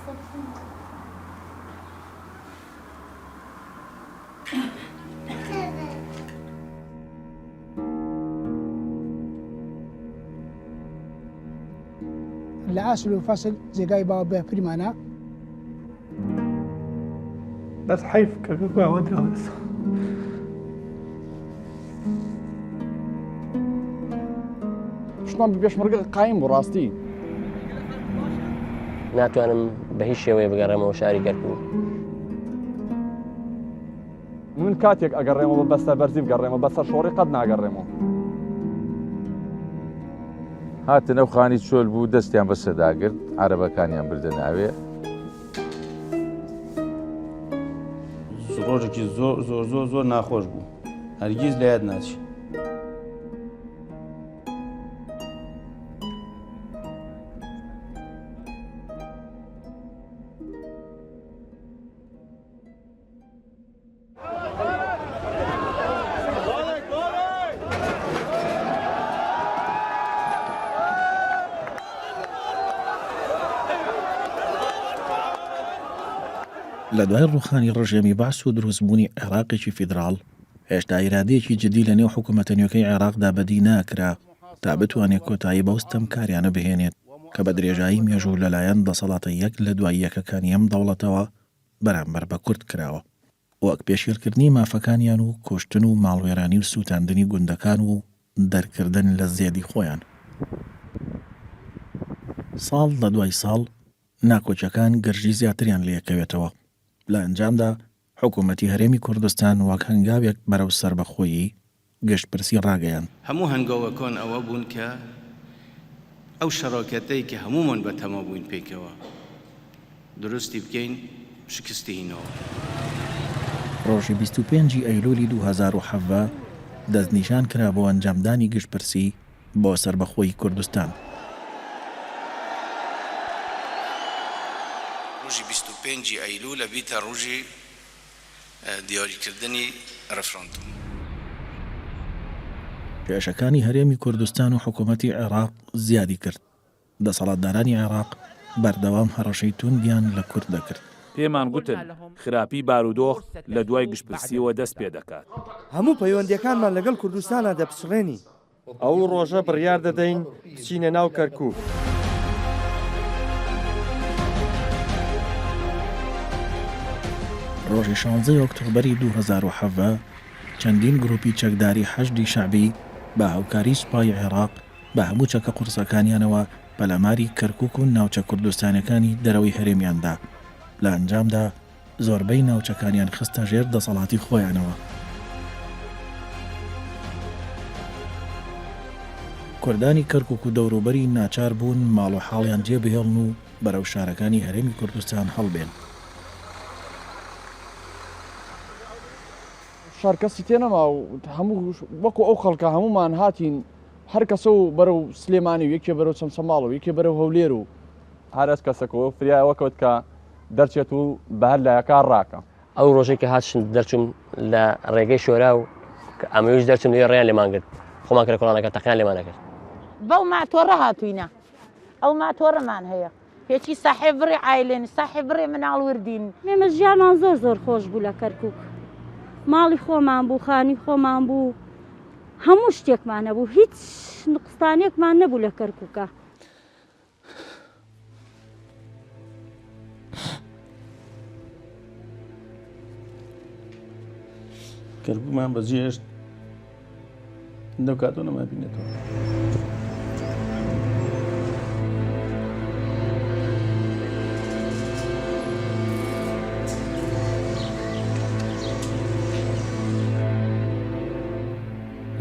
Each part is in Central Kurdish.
لە ئاسل و فەسل جێگای باوە باپیرمانە. بەس حەیف کە باوە دراوە. شمان بە پێشمەرگە قایم بوو ڕاستی. ناتوانم بە هیچ شێوەیە بگەڕێمەوە شاری کەرکووک. من کاتێک ئەگەڕێمەوە بە سەربەرزی بگەڕێمەوە بە سەرشۆڕی قەت ناگەڕێمەوە. هاتن ئەو خانی چۆل بوو دەستیان بەسەردا گرت، عەرەبەکانیان بردە ناوێ. ڕۆژێکی زۆر زۆر زۆر زۆر ناخۆش بوو هەرگیز لە یاد ناچی. لە دوای ڕووخانی ڕژێمی بەعس و دروستبوونی عێراقێکی فیدراڵ، هێشتا ئیرادەیەکی جددی لە نێو حکوومەتە نوێکەی عێراقدا بەدی ناکرا تا بتوانێت کۆتایی بەو ستەمکاریانە بهێنێت کە بە درێژایی مێژوو لەلایەن دەسەڵاتە یەک لە دوای یەکەکانی ئەم دەوڵەتەوە بەرامبەر بە کورد کراوە. وەک پێشێلکردنی مافەکانیان و کوشتن و ماڵوێرانی و سووتاندنی گوندەکان و دەرکردن لە زێدی خۆیان. ساڵ لە دوای ساڵ ناکۆکیەکان گرژی زیاتریان لێکەوێتەوە، لە ئەنجامدا حکوومەتی هەرێمی کوردستان وەک هەنگاوێک بەرەو سەربەخۆیی گشتپرسی ڕاگەیاند. هەموو هەنگاوەکان ئەوە بوون کە ئەو شەراکەتەی کە هەموومان بەتەما بووین پێکەوە دروستی بکەین شکستی هیناوە. ڕۆژی 25 ی ئەیلولی 2017 دەستنیشان کرا بۆ ئەنجامدانی گشتپرسی بۆ سەربەخۆیی کوردستان. ڕۆژی 25 ی ئەیلول ئەبیتە ڕۆژی دیاریکردنی ڕێفراندۆم. کێشەکانی هەرێمی کوردستان و حکومەتی عێراق زیادی کرد، دەسەڵاتدارانی عێراق بەردەوام هەڕەشەی توندیان لە کورد دەکرد. پێمان گوتن خراپی بارودۆخ لە دوای گشتپرسییەوە دەست پێدەکات. هەموو پەیوەندییەکانمان لەگەڵ کوردستانا دەپچڕێنین. ئەو ڕۆژە بڕیار دەدەین بچینە ناو کەرکوک. ڕۆژی شانزەی ئۆکتۆبەری 2017 چەندین گروپی چەکداری حەشدی شەعبی بە هاوکاری سوپای عێراق بە هەموو چەکە قورسەکانیانەوە پەلاماری کەرکوک و ناوچە کوردستانیەکانی دەرەوەی هەرێمیان دا، لە ئەنجامدا زۆربەی ناوچەکانیان خستە ژێر دەسەڵاتی خۆیانەوە. کوردانی کەرکوک و دەوروبەری ناچار بوون ماڵ و حاڵیان جێ بهێڵن و بەرەو شارەکانی هەرێمی کوردستان هەڵبێن. شار کەسی تێ نەما و هەموو وەکو ئەو خەڵکە هەموومان هاتین هەر کەسە و بەرەو سلێمانی و یەکێ بەرەو چەمچەماڵ و یەکێ بەرەو هەولێر و. هەر ئەس کەسەکەوە فریای ئەوە کەوت کە دەرچێت و بە هەر لایەکا ڕاکا. ئەو ڕۆژەی کە هاتشن دەرچووم لە ڕێگەی شۆرا و کە ئەمەویست دەرچم لەوێ ڕێیان لێمان گرت خۆمان کە لە کۆڵانەکە تەقیان لێمان ئەکرد. بەو ماتۆڕە هاتووینە ئەو ماتۆڕەمان هەیە هێچی ساحێب بڕێ عایلێن ساحێب بڕێ مناڵ وردین. ئێمە ژیانمان زۆر زۆر خۆش بوو لە کەرکوک ماڵی خۆمان بوو خانی خۆمان بوو هەموو شتێکمان هەبوو هیچ نوقستانێکمان نەبوو لە کەرکوکا. کەرکوکمان بەجێهێشت لەو کاتەوە نەمابینێتەوە.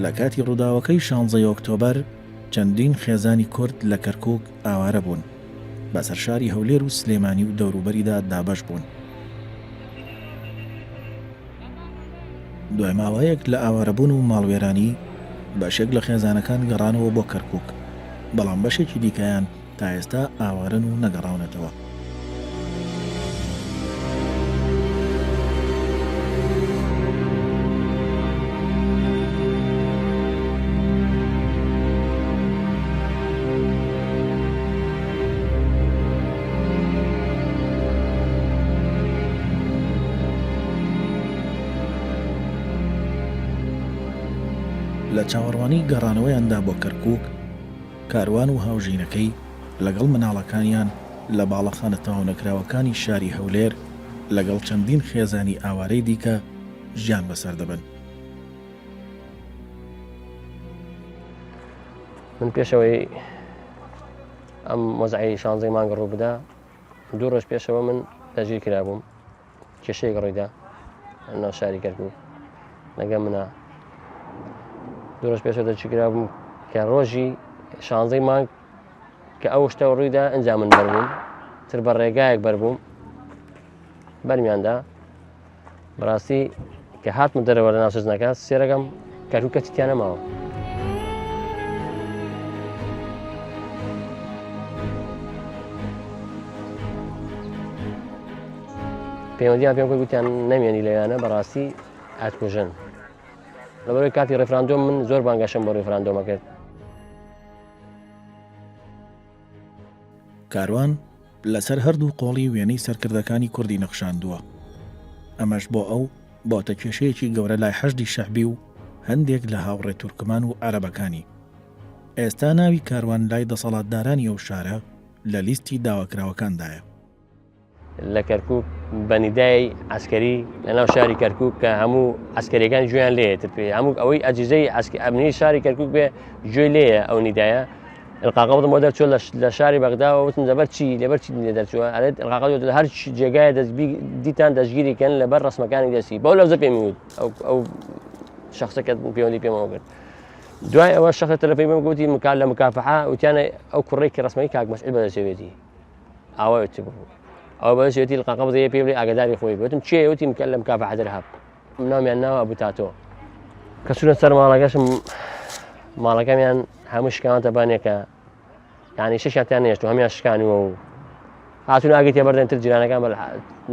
لە کاتی ڕووداوەکەی شانزەی ئۆکتۆبەر چەندین خێزانی کورد لە کەرکووک ئاوارە بوون، بەسەر شاری هەولێر و سلێمانی و دەوروبەریدا دابەش بوون. دوای ماوەیەک لە ئاوارەبوون و ماڵوێرانی، بەشێک لە خێزانەکان گەڕانەوە بۆ کەرکووک، بەڵام بەشێکی دیکەیان تا ئێستا ئاوارەن و نەگەڕاونەتەوە. لە چاوەڕوانی گەڕانەوەیاندا بۆ کەرکووک، کاروان و هاوژینەکەی لەگەڵ منداڵەکانیان لە باڵەخانە تەواونەکراوەکانی شاری هەولێر لەگەڵ چەندین خێزانی ئاوارەی دیکە ژیان بەسەر دەبەن. من پێشەوەی ئەم وەزعی شانزەی مانگ ڕوو بدا دوو ڕۆژ پێشەوە من دەستگیر کرابووم کێشەیەک ڕوویدا ناو شاری کەرکوک لەگە منە دوو ڕۆژ پێشەوە دەستگیر کرابووم کە ڕۆژی شانزەی مانگ کە ئەو شتە ڕوویدا ئەنجا من بەربووم تر بە ڕێگایەک بەربووم بەرمیاندا بەڕاستی کە هاتمە دەرەوە لە ناو سجنەکە سێرەکەم کەرکوک کەسی تیا نەماوە. پەیوەندیان پێم کرد گوتیان نەمێنی لەویانە بەڕاستی ئاتکوژن لەبەرەوەی کاتی ڕێفراندۆم من زۆر بانگەشەم بۆ ڕێفراندۆمە کرد. کاروان لەسەر هەردوو قۆڵی وێنەی سەرکردەکانی کوردی نەخشاندووە، ئەمەش بۆ ئەو بۆتە کێشەیەکی گەورە لای حەشدی شەعبی و هەندێک لە هاوڕێ تورکمان و عەرەبەکانی. ئێستا ناوی کاروان لای دەسەڵاتدارانی ئەو شارە لە لیستی داواکراوەکاندایە. لە کەرکوک بە نیدای عەسکەری لە ناو شاری کەرکوک کە هەموو عەسکەریەکان گوێیان لێیە تر پێ هەموو ئەوەی ئەجیزەی ئەمنی شاری کەرکوک بێ گوێی لێیە ئەو نیدایە القاقە بۆ دەرچوە لە شاری بەغداوە وتم لەبەر چی لەبەر چی لێ دەرچووە ئەرێت القاقە لە هەر جێگای دەستبی دیتان دەستگیری کەن لەبەر ڕسمەکانی دەستی بەو لەوزە پێمی وت ئەو ئەو شخصەکە پەیوەندی پێمەوە کرد دوای ئەوە شخص تەلەفۆنی بۆم گوتی مکال لە مکافحە وتیانە ئەو کوڕێک کە ڕسمەکەی کاک مەسعود بەدەستێتی ئاوا وتی بوو ئەوە بەدەستێتی القاقە بزەیە پێ بڵێ ئاگاداری خۆی بێ وتم کێ وتی مکە لە مکافحە دەرهاب ناویان ناوە ئەبوو تاتۆ کە چوونە سەر ماڵەکەشم ماڵەکەمیان هەموو شکاوەتە بانێکە یعنی شەشیان تیان نێشتوە هەمیان شکانووە و هاتوون ئاگری تێبەردەن تر جیرانەکان بەل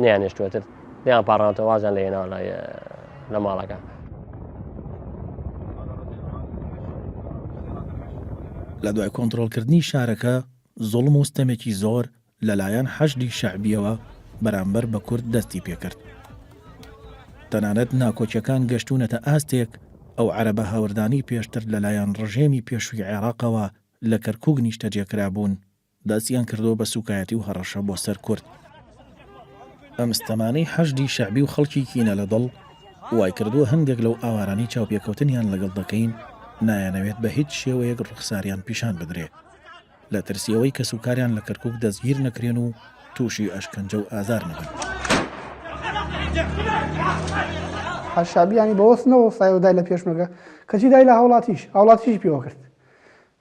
نیان نێشتووە تر لێیان پاڕانەوە وازیان لێ هێناوە لە ماڵەکە. لە دوای کۆنترۆڵکردنی شارەکە زوڵم و ستەمێکی زۆر لەلایەن حەشدی شەعبییەوە بەرامبەر بە کورد دەستی پێکرد. تەنانەت ناکۆکیەکان گەشتوونەتە ئاستێک ئەو عەرەبە هاوردانەی پێشتر لەلایەن ڕژێمی پێشووی عێراقەوە لە کەرکوک نیشتەجێ کرابوون، دەستیان کردووە بە سوکایەتی و هەڕەشە بۆ سەر کورد. ئەم ستەمانەی حەشدی شەعبی و خەڵکی کینە لە دڵ، وایکردووە هەندێک لەو ئاوارانەی چاوپێکەوتنیان لەگەڵ دەکەین نایانەوێت بە هیچ شێوەیەک ڕوخساریان پیشان بدرێ. لە ترسی ئەوەی کەسوکاریان لە کەرکوک دەستگیر نەکرێن و تووشی ئەشکەنجە و ئازار نەبن. حەشابی یانی بەوە نەوەستایەوە دای لە پێشمەرگە کەچی دای لە هاوڵاتیش هاوڵاتیشی پێوە کرد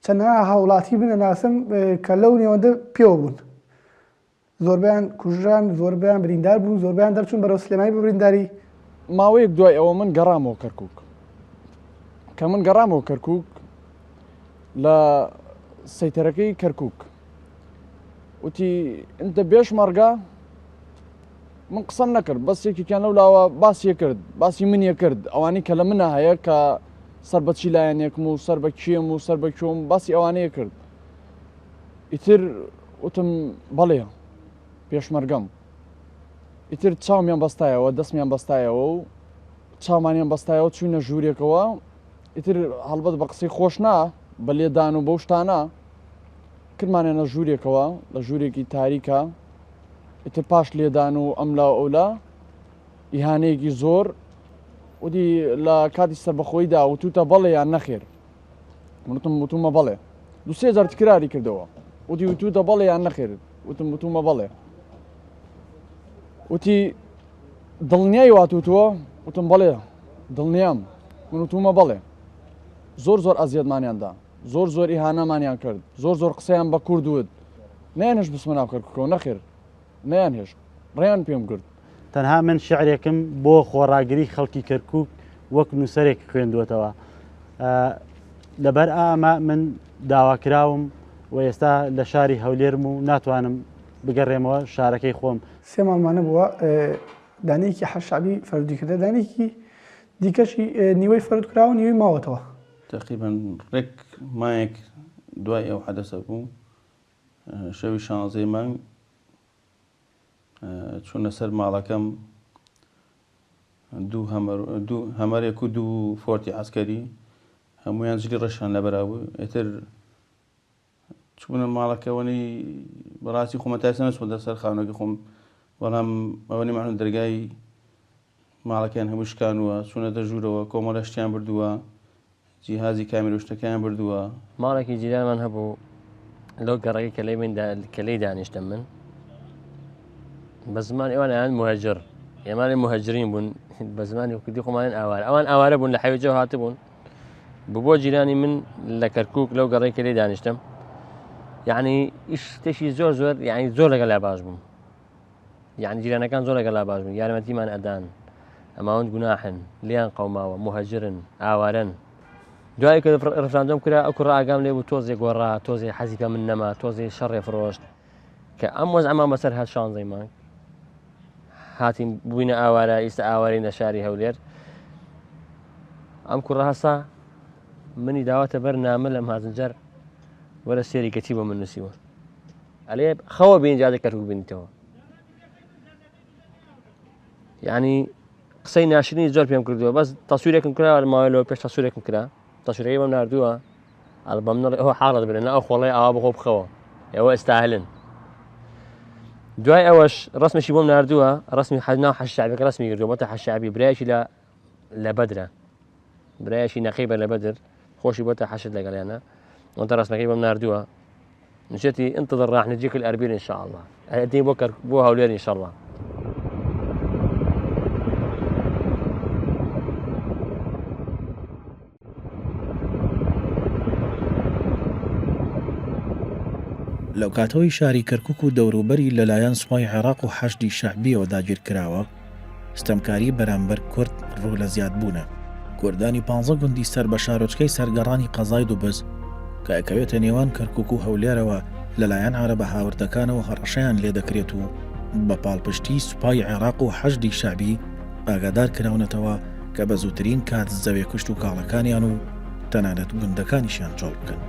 چەندەها هاوڵاتی بنەناسم کە لەو نێوەندە پێوە بوون زۆربەیان کوژران، زۆربەیان بریندار بوون، زۆربەیان دەرچوون بەرەو سلێمانی بە برینداری. ماوەیەک دوای ئەوە من گەڕامەوە کەرکووک. کە من گەڕامەوە کەرکووک لە سەیتەرەکەی کەرکووک وتی ئەنتە بێشمەڕگە؟ من قسەم نەکرد بەس یەکێکیان لەو لاوە باسی کرد باسی منیە کرد ئەوانەی کە لە منە هەیە کە سەر بە چی لایەنێکم و سەر بە کێم و سەر بە کوێم باسی ئەوانەیە کرد ئیتر وتم بەڵێ پێشمەرگەم. ئیتر چاومیان بەستایەوە، دەستمیان بەستایەوە و چاومانیان بەستایەوە چووینە ژوورێکەوە. ئیتر هەڵبەت بە قسەی خۆش نا، بە لێدان و بەو شتانە کردمانیانە ژوورێکەوە، لە ژوورێکی تاریکە. ئیتر پاش لێدان و ئەملا و ئەولا ئیهانەیەکی زۆر وتی لە کاتی سەربەخۆییدا وتوتە بەڵێ یان نەخێر. من وتم وتومە بەڵێ دوو سێ جار تکراری کردەوە وتی وتوتە بەڵێ یان نەخێر وتم وتومە بەڵێ وتی دڵنیای واتوتووە وتم بەڵێ دڵنیام من وتومە بەڵێ زۆر زۆر ئەزیەتمانیاندا زۆر زۆر ئیهانەمانیان کرد زۆر زۆر قسەیان بە کورد وت نەیانهێشت بچمە ناو کەرکوکەوە نەخێر نەیانهێشت ڕێیان پێم گرت. تەنها من شیعرێکم بۆ خۆڕاگری خەڵکی کەرکووک وەک نووسەرێک خوێندووەتەوە. لەبەر ئەمە من داواکراوم و ئێستا لە شاری هەولێرم و ناتوانم بگەڕێمەوە شارەکەی خۆم. سێ ماڵمان نەبووە، دانەیەکی حەشد شەعبی فەرودی کردە، دانەیەکی دیکەشی نیوەی فەرود کراوە و نیوەی ماوەتەوە. تەقریبەن ڕێک مایەک دوای ئەو حەدەسە بوو، شەوی شانزەی مانگ چوونە سەر ماڵەکەم دوو هەمەرێک و دوو فۆرتی عسکەری هەموویان جلی ڕەشیان لەبەرا بوو ئیتر چوونە ماڵەکەوەنی بەڕاستی خۆمە تا ئێستا نەچوومەتە سەر خانوەکەی خۆم بەڵام ئەوەنی مەعلوم دەرگای ماڵەکەیان هەموو شکانووە چوونەتە ژوورەوە کۆمەڵە شتیان بردووە جیهازی کامێرە و شتەکەیان بردووە. ماڵێکی جیرانمان هەبوو لەو گەڕەکەی کە لێی من کە لێی دانیشتم من بە زمانی ئەوان ئەیان مهاجر ئێمانێ مهاجرین بوون بە زمانی کوردی خۆمانیان ئاوارە ئەوان ئاوارە بوون لە حەویجەوە هاتبوون ببووە جیرانی من لە کەرکک لەو گەڕێک کە لێ دانیشتم یعنی شتێکی زۆر زۆر یعنی زۆر لەگەڵ باش بووم یعنی جیرانەکان زۆر لەگەڵا باش بوون یارمەتیمان ئەدان ئەماوەند گوناحن لیان قەوماوە مهاجرن ئاوارن دوای کە ڕفراندۆم کرا ئەو کوڕە ئاگام لێ بوو تۆزێ گۆڕا تۆزێ حەزی پێ من نەما تۆزێ شەڕێ فرۆشت کە ئەم وەزعەمان بەسەر هات شانزەی مانگ هاتین بووینە ئاوارە ئیستا ئاوارین لە شاری هەولێر ئەم کوڕە هەسا منی داواتە بەر نامە لە مازنجەر وەرە سێری کەچی بۆ من نووسیوە ئەلێ خەوە بین جادە کەرکوک بینیتەوە یعنی قسەی ناشرینی زۆر پێم کردووە بەس تەسویرێکم کرا ماوەی لەوە پێش تەسویرێکم کرا تەسویرەکەی بەم ناردووە ئەڵ بەم نەڵێ ئەوە حاڵت برێ نە ئەو خۆڵەی ئاوا بخۆ بخەوە ئێوە ئێستاهلن دوای ئەوەش ڕسمشی بۆم ناردووە ڕسمی حەز ناو حەش شعبێک ڕسمی کردووە بۆتە حەش شعبی برایەکی لە لە بەدرە برایەکی نەقیبە لە بەدر خۆشی بۆتە حەشد لەگەڵیانە وانتە ڕسمەکەی بۆم ناردووە نووسێتی انتظر راح نجيك الاربيل ان شاء الله ئەدین بۆ بۆ هەولێر ان شاء الله لەو کاتەوەی شاری کەرکوک و دەوروبەری لەلایەن سوپای عێراق و حەشدی شەعبیەوە داگیرکراوە، ستەمکاری بەرامبەر کورد ڕوو لە زیادبوونە. کوردانی پانزە گوندی سەر بە شارۆچکەی سەرگەڕانی قەزای دوبز کە ئەکەوێتە نێوان کەرکوک و هەولێرەوە لەلایەن عەرەبە هاوردەکانەوە هەڕەشەیان لێدەکرێت و بە پاڵپشتیی سوپای عێراق و حەشدی شەعبی ئاگادار کراونەتەوە کە بە زووترین کات زەوێ کشتوکاڵەکانیان و تەنانەت گوندەکانیشیان چۆڵ بکەن.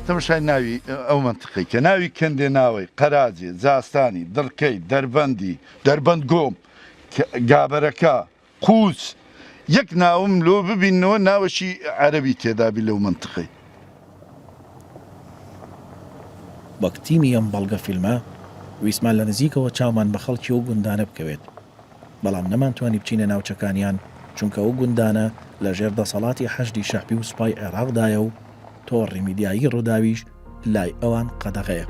تەمەشای ناوی ئەو مەنتقەی کە ناوی کەندێ ناوەی، قەراجێ، جاستانی، دڕکەی، دەربەندی، دەربەند گۆم، گابەرەکە، قوچ، یەک ناوم لۆ ببیننەوە ناوەکی عەرەبی تێدابی لەو مەنتقەی. وەک تیمی ئەم بەڵگە فیلمە ویستمان لە نزیکەوە چاومان بە خەڵکی ئەو گوندانە بکەوێت، بەڵام نەمانتوانی بچینە ناوچەکانیان چونکە ئەو گوندانە لە ژێر دەسەڵاتی حەشدی شەعبی و سوپای عێراقدایە و تۆڕی میدیایی ڕووداویش لای ئەوان قەدەغەیە.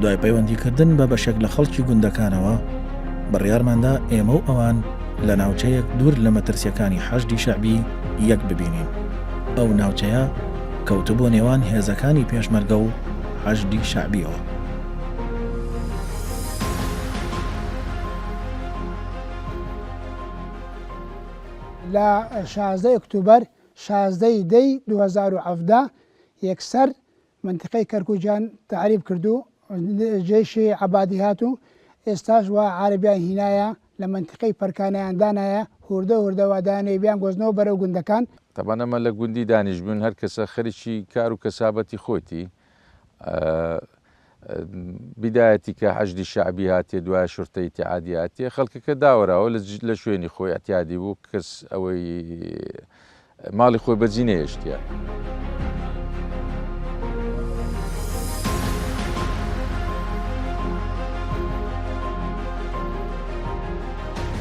دوای پەیوەندیکردن بە بەشێک لە خەڵکی گوندەکانەوە، بڕیارماندا ئێمە و ئەوان لە ناوچەیەک دوور لە مەترسییەکانی حەشدی شەعبی یەک ببینین. ئەو ناوچەیە کەوتبووە نێوان هێزەکانی پێشمەرگە و حەشدی شەعبییەوە. لە 16 ئۆکتوبەر، 16 ی دەی 2017، یەکسەر مەنتیقەی کەرکوکیان تەعریب کرد و جەیشی عەبادی هات و ئێستاش وا عارەبیان هینایە لە مەنتیقەی پەرکانیان دانایە هوردە هوردە وا دایانەوێ بیانگۆزنەوە بەرەو گوندەکان. تەبعەن ئەمە لە گوندی دانیشبوون هەر کەسە خەریکی کار و کەسابەتی خۆیتی بیدایەتی کە حەشدی شەعبی هاتیە دوایە شورتە ئیتیعادی هاتیە خەڵکەکە داوەراوە لە شوێنی خۆی ئەتیادی بوو کەس ئەوەی ماڵی خۆی بەجی نەهێشتیە.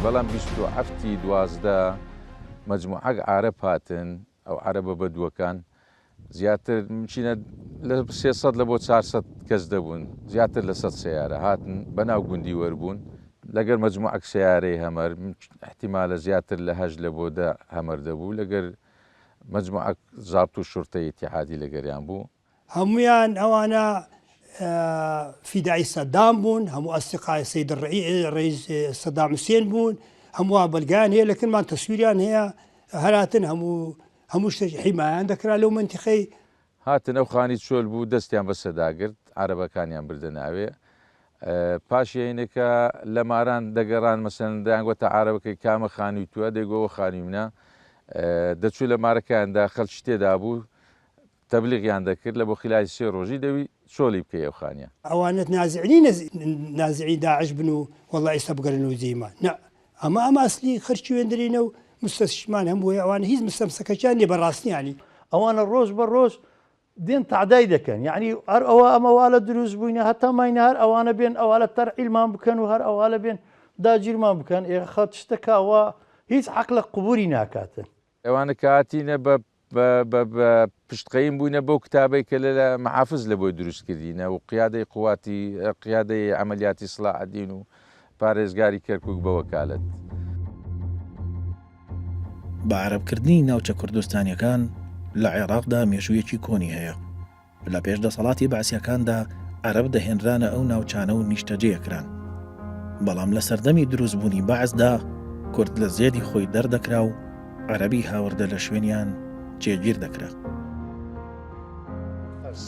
بەڵام 27 ی 12 مەجموعەک عارەب هاتن ئەو عەرەبە بەدووەکان زیاتر مچینە لە 300 لە بۆ 400 کەس دەبوون زیاتر لە 100 سیارە هاتن بەناو گوندی وەربوون لەگەر مەجموعەک سیارەی هەمەر احتیمالە زیاتر لە هەشت لە بۆ دە هەمەر دەبوو لەگەر مەجموعەک زابت و شورتەی ئیتیحادی لەگەریان بوو. هەموویان ئەوانە فیدائی سەدام بوون، هەموو ئەسدقای سید ڕئیس سەدام حوسێن بوون، هەمووان بەلگەیان هەیە لە کنمان تەسویریان هەیە، هەراتن هەموو هەموو شتێک حیمایان دەکرا لەو مەنتیقەی. هاتن ئەو خانی چۆل بوو دەستیان بەسە داگرت عەرەبەکانیان بردە ناوێ پاش یەینەکە لە ماران دەگەڕان مەسەلەن دەیانگوتە عارەبەکەی کامە خانووی توە دەیگۆ ئەوە خانووی منە دەچوو لە مارەکەیاندا خەلکی تێدا بوو. تەبلیغیان دەکرد لە بۆ خیلالی سێ ڕۆژی دەوی چۆلی بکەی ئەو خانیە. ئەوانەت نازعی نە نازعی داعش بن و وەڵا ئیستا بگەرنەوە جێیمان نا ئەمە ئەمە ئەسلی خەرکی وێندرینە و مستەشمان هەموو هەیە ئەوانە هیچ مستەمسەکەکیان نیە بەڕاستی یانی. ئەوانە ڕۆژ بە ڕۆژ دێن تەعدای دەکەن یەعنی هەر ئەوە ئەمە وا لە دروست بووینە هەتا ماینە هەر ئەوانە بێن ئەوالە تەرحیلمان بکەن و هەر ئەوالە بێن داگیرمان بکەن ئێ خە شتەکە وا هیچ عەقلە قبوری ناکاتن. ئەوانە کە هاتینە بە بە بە پشتقەیم بووینە بەو کتابەی کە لە محافز لە بۆی دروست کردینە و قیادەی قواتی قیادەی عەمەلیاتی سڵاحەدین و پارێزگاری کەرکوک بە وەکالەت. بە عەرەبکردنی ناوچە کوردستانیەکان لە عێراقدا مێژوویەکی کۆنی هەیە. لە پێش دەسەڵاتی بەعسیەکاندا عەرەب دەهێنرانە ئەو ناوچانە و نیشتەجێ ئەکران. بەڵام لە سەردەمی دروستبوونی بەعسدا کورد لە زێدی خۆی دەردەکرا و عەرەبی هاوردە لە شوێنیان جێگیر دەکرا.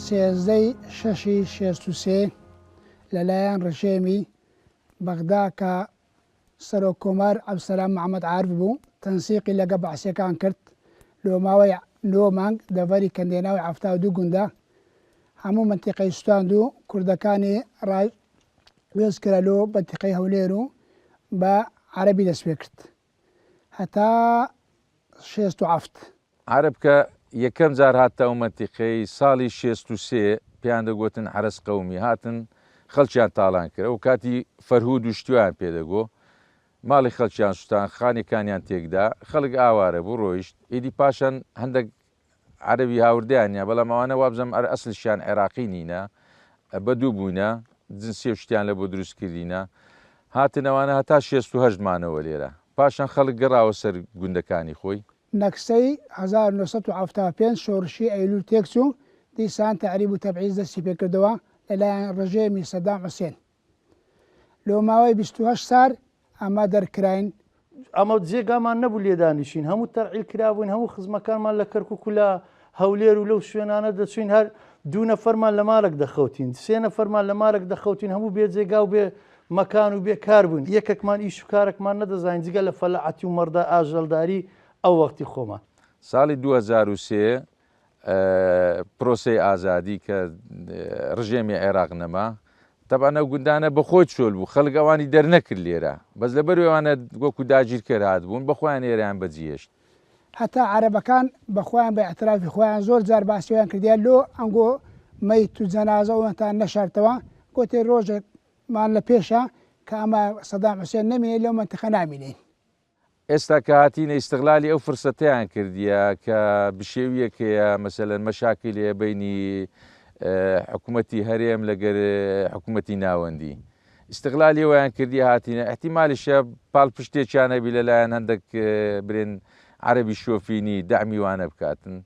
سێزدەی شەشی 63 لەلایەن ڕژێمی بەغدا کە سەرۆک کۆمار عەبدولسەلام محەمەد عارف بوو، تەنسیقی لەگە بەعسیەکان کرد، لۆ ماوەی نۆ مانگ دەڤەری کەندێناوی 72 گوندە هەموو مەنتیقەی سوتاند و کوردەکانی ڕاگوێز کرا لۆ مەنتیقەی هەولێر و بە عەرەبی دەست پێکرد هەتا 67. عەرەب کە یەکەم جار هاتتە ئەو مەنتیقەی ساڵی 63 پێیان دەگۆتن عەرەز قەومی هاتن خەڵکیان تاڵان کرد ئەو کاتی فەرهود و شتیان پێ دەگۆ ماڵی خەڵکیان سوتان خانیەکانیان تێکدا خەڵک ئاوارە بوو ڕۆیشت ئیدی پاشان هەندێک عەرەبی هاوردەیان نیە بەڵام ئەوانە وابزانم ئەر ئەسلشیان عێراقی نینە بەدوو بووینە جنسیە و شتیان لە بۆ دروست کردینە هاتن ئەوانە هەتا 68 مانەوە لێرە پاشان خەڵک گەڕاوە سەر گوندەکانی خۆی. نەکسەی 1975 شۆڕشی ئەیلول تێکچوو، دیسان تەعریب و تەبعیز دەستی پێکردەوە لەلایەن ڕژێمی سەدام حوسێن. لۆ ماوەی 28 سار ئەمە دەرکراین. ئەمە جێگامان نەبوو لێ دانیشین، هەموو تەرحیل کرابووین، هەموو خزمەکانمان لە کەرکوک و لە هەولێر و لەو شوێنانە دەچووین، هەر دوو نەفەرمان لە مالەک دەخەوتین، سێ نەفەرمان لە مالەک دەخەوتین، هەموو بێ جێگا و بێ مەکان و بێ کار بووین، یەکەکمان ئیش و کارەکمان نەدەزانین جگە لە فەلاحەتی و مەڕدا ئاژەڵداری ئەو وەختی خۆمان. ساڵی 2003 پرۆسەی ئازادی کە ڕژێمی عێراق نەما تەبعەن ئەو گوندانە بەخۆی چۆل بوو خەڵک ئەوانی دەرنەکرد لێرە بەس لەبەر ئەوانە وەکو داگیرکەر هاتبوون بەخۆیان ئێرەیان بەجیهێشت. هەتا عەرەبەکان بەخۆیان بە ئیعترافی خۆیان زۆر جار باسی ئەویان کردیە لۆ ئەنگۆ مەیت و جەنازە ئەوەنتان نەشارتەوە گۆتێ ڕۆژێکمان لە پێشە کە ئەمە سەدام حوسێن نەمینێ لەو مەنتیقە نامینێین. ئێستا کە هاتینە ئیستغلالی ئەو فرسەتەیان کردیە کە بشێویەک هەیە مەسەلەن مەشاکیل هەیە بەینی حکومەتی هەرێم لەگەر حکومەتی ناوەندی ئیستغلالی ئەویان کردیە هاتینە احتیمالیشە پاڵپشتێکیان هەبی لەلایەن هەندێک برێن عەرەبی شۆفینی دەعمی وانە بکاتن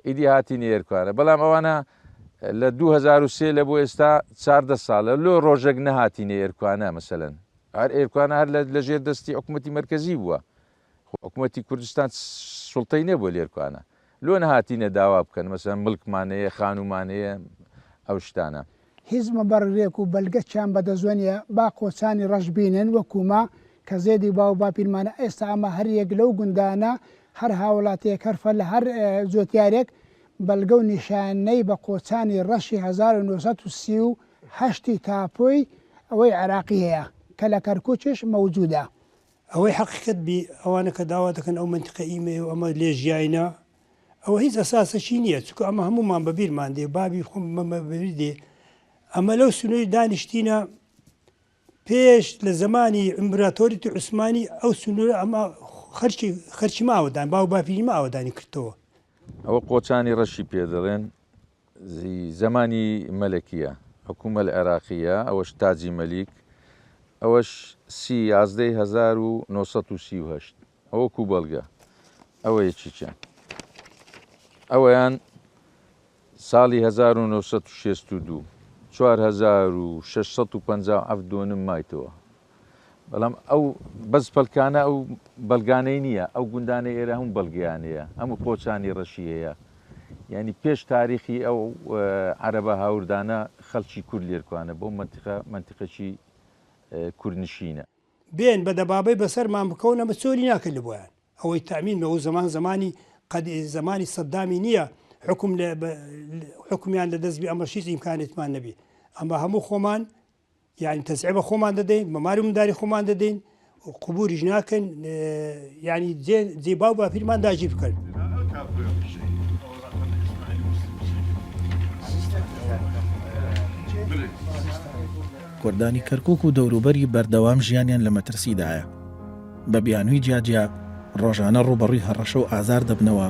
ئیدی هاتینە ئێرکوانە بەڵام ئەوانە لە 2023 لە بۆ ئێستا چاردە ساڵە لۆ ڕۆژێک نەهاتینە ئێرکوانە مەسەلەن هەر ئێرکوانە هەر لە ژێر دەستی حکوومەتی مەرکەزی بووە حکوومەتی کوردستان سوڵتەی نەبووە لێرکوانە لۆ نەهاتینە داوا بکەن مەسەلەن مڵکمان هەیە خانوومان هەیە ئەو شتانە. هیچ مبەررێک و بەلگەکیان بەدەستوە نیە با قۆچانی ڕەش بینن وەکو ما کە زێدی باو باپیرمانە ئێستا ئەمە هەر یەک لەو گوندانە هەر هاوڵاتیەک هەر فەل هەر جۆتیارێک بەلگە و نیشانەی بە قۆچانی ڕەشی 1938 ی تاپۆی ئەوەی عێراقی هەیە کە لە کەرکوکیش مەوجودە. ئەوەی حەقیقەت بی ئەوانە کە داوا دەکەن ئەو مەنتیقە ئیمەیە و ئەمە لێ ژیاینە ئەوە هیچ ئەساسەکی نییە چونکە ئەمە هەموومان بە بیرمان دێ بابی خۆم بە بیر دێ ئەمە لەو سنووری دانیشتینە پێش لە زمانی ئیمبراتۆریتی عوسمانی ئەو سنوورە ئەمە خەرچی خەرچی ماوەدان باو باپیری ماوەدانی کردەوە. ئەوە قۆچانی ڕەشی پێ دەڵێن زەمانی مەلەکیە حکومە العراقیە ئەوەش تاجی مەلیک ئەوەش سی یازدەی 1938 ئەوە کو بەڵگە ئەوە یەکێکیان ئەوەیان ساڵی 1962 4657 دۆنم مایتەوە بەڵام ئەو بەس پەلکانە ئەو بەڵگانەی نییە ئەو گوندانەی ئێرە هەموو بەڵگەیان هەیە هەموو قۆچانی ڕەشی هەیە یعنی پێش تاریخی ئەو عەرەبە هاوردانە خەڵکی کورد لێرکوانە بۆ مەنتیقە مەنتیقەکی کوردنشینە. بێن بە دەبابەی بەسەرمان بکەون ئەمە چۆلی ناکەن لە بۆیان ئەوەی تەئمین بێ ئەو زەمان زەمانی قەد زەمانی سەدامی نییە. حکم لە حکمیان لە دەست بی ئەمەش هیچ ئیمکانێتمان نەبی ئەمە هەموو خۆمان یانی تەزعە بە خۆمان دەدەین بە ماری منداری خۆمان دەدەین قبوریش ناکەن ینی جێ باو باپیرمان داگیر بکەن. کوردانی کەرکوک و دەوروبەری بەردەوام ژیانیان لە مەترسیدایە، بە بیانووی جیاجیا ڕۆژانە ڕووبەڕووی هەڕەشە و ئازار دەبنەوە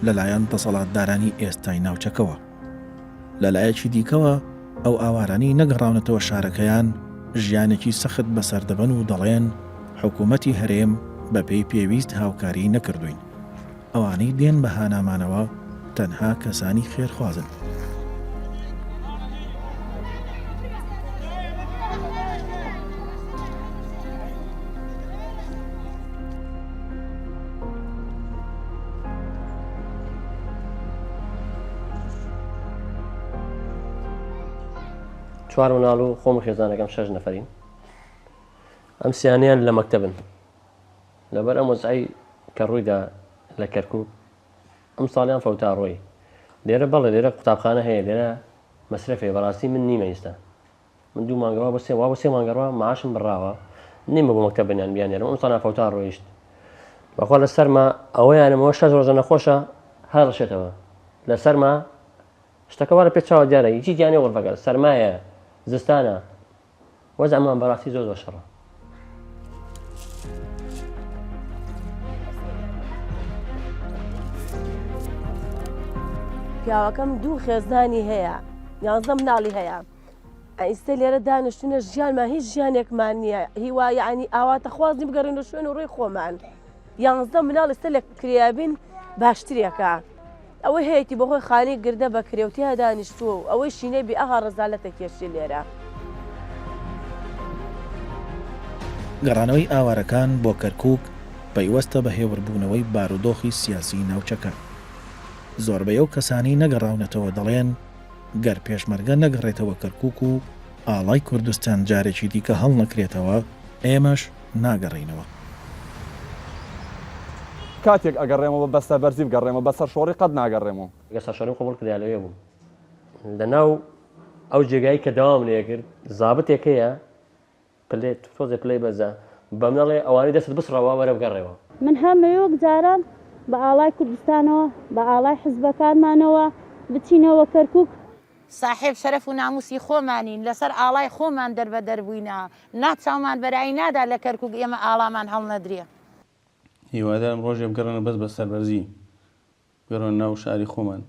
لەلایەن دەسەڵاتدارانی ئێستای ناوچەکەوە. لەلایەکی دیکەوە ئەو ئاوارانەی نەگەڕاونەتەوە شارەکەیان ژیانێکی سەخت بەسەر دەبەن و دەڵێن حکوومەتی هەرێم بەپێی پێویست هاوکاریی نەکردووین. ئەوانەی دێن بە هانامانەوە تەنها کەسانی خێرخوازن. چوار مناڵ و خۆم و خێزانەکەم شەش نەفەرین ئەم سیانیان لە مەکتەبن لەبەر ئەم وەزعەی کە ڕوویدا لە کەرکک ئەم ساڵیان فەوتا ڕۆی لێرە بەڵێ لێرە قوتابخانە هەیە لێرە مەسرەفێ بەڕاستی من نیمە ئیستا من دوو مانگە وا بۆ سێ وا بۆ سێ مانگە ڕوا معاشم بڕاوە نیمە بۆ مەکتەب بنیان بیانێرم ئەم ساڵ فەوتا ڕۆیشت بەخوا لە سەرما ئەوەیانمەوە شەش ڕۆژە نەخۆشە هەر ڕشێتەوە لە سەرما شتەکە وا لە پێ چاوە دیارە هیچی گیانی غرفەکە سەرمایە زستانە وەزعمان بەڕاستی زۆر زۆر شەڕە. پیاوەکەم دوو خێزانی هەیە یانزە مناڵی هەیە ئیستا لێرە دانیشتونە ژیانمان هیچ ژیانێکمان نییە هیوا یعنی ئاواتە خوازی بگەڕین لە شوێن و ڕووی خۆمان یانزە مناڵ ئێستا لە کرێیابین باشترێکە ئەوەی هەیەی بەخۆی خانی گردە بە کرێ و تیا دانیشتووە و ئەوەی شینەی بێ ئەها ڕەزالەتە کێشی لێرە. گەڕانەوەی ئاوارەکان بۆ کەرکوک پەیوەستە بە هێوربوونەوەی بارودۆخی سیاسی ناوچەکە. زۆربەی ئەو کەسانەی نەگەڕاونەتەوە دەڵێن، گەر پێشمەرگە نەگەڕێتەوە کەرکوک و ئاڵای کوردستان جارێکی دیکە هەڵنەکرێتەوە، ئێمەش ناگەڕێینەوە. کاتێک ئەگەڕێمەوە بە سەربەرزی بگەڕێمەوە، بە سەرشۆڕی قەت ناگەڕێمەوە. گەر سەرشۆڕیم قبوڵ کردایە لەوێ بووم. لەناو ئەو جێگای کە داوام لێکرد زابتێک هەیە پلەی تۆزێ پلەی بەرزە بەمن ئەڵێ ئەوانەی دەستت بسڕەوە وەرە بگەڕێوە. من هەمەوێ وەک جاران بە ئاڵای کوردستانەوە، بە ئاڵای حزبەکانمانەوە بچینەوە کەرکوک. ساحێب شەرەف و ناموسی خۆمانین، لەسەر ئاڵای خۆمان دەربەدەر بووینە، نا چاومان بەرایی نادا لە کەرکوک ئێمە ئاڵامان هەڵنەدرێ. هیوادارم ڕۆژێ بگەڕێنەوە بەس بە سەربەرزی بگەڕێنەوە ناو شاری خۆمان.